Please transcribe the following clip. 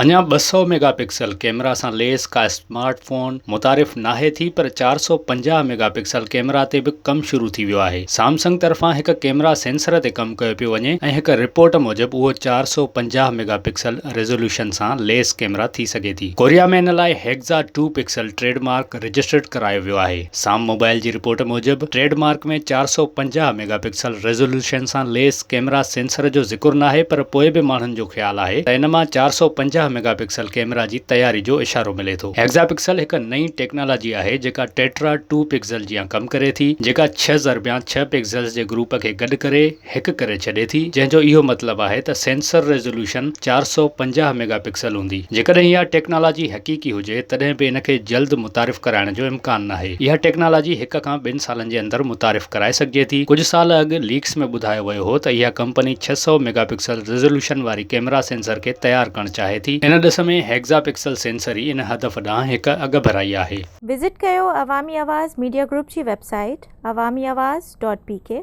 اڃا 200 mega pixel camera سان ليس ڪا اسمارٽ فون متعارف ناهي ٿي پر 450 ميگا پڪسل ڪيمرا تي به ڪم شروع ٿي ويو آهي. سامسنگ طرفان هڪ ڪيمرا سينسر تي ڪم ڪيو پيو وڃي ۽ هڪ رپورٽ موجب اهو 450 ميگا پڪسل ريزوليوشن سان ليس ڪيمرا ٿي سگهي ٿي. ڪوريا ۾ ان لاء Hexa two pixel trade mark registered ڪرايو ويو آهي. سام موبائل جي رپورٽ موجب trade mark ۾ 450 mega pixel resolution سان ليس ڪيمرا سينسر جو ذڪر ناهي پر پوء به ماڻهن جو خيال آهي ته ان مان 450 ميگا پڪسل ڪيمرا جي تياري جو اشارو ملي ٿو. هيگزا پڪسل هڪ نئين ٽيڪنالاجي آهي جيڪا ٽيٽرا ٽو پڪسل جيان ڪم ڪري ٿي جيڪا ڇهه ضربيان ڇهه پڪسلز جي گروپ کي گڏ ڪري هڪ ڪري ڇڏي ٿي، جنهن جو اهو مطلب آهي ته سينسر ريزوليوشن 450 ميگا پڪسل هوندي. جيڪڏهن اها ٽيڪنالاجي حقيقي هجي، تڏهن به ان کي جلد متعارف ڪرائڻ جو امڪان ناهي. اها ٽيڪنالاجي هڪ کان ٻن سالن جي اندر متعارف ڪرائي سگهجي ٿي. ڪجهه سال اڳ ليڪس ۾ ٻڌايو ويو هو ته اها ڪمپني 600 ميگا پڪسل ريزوليوشن واري ڪيمرا سينسر کي تيار ڪرڻ چاهي ٿي. ان ڏس ۾ هيگزا پڪسل سينسر ئي ان هدف ڏانهن هڪ اڳڀرائي آهي. وزٽ ڪيو عوامي آواز ميڊيا گروپ جي web site Awami Awaz dot P K.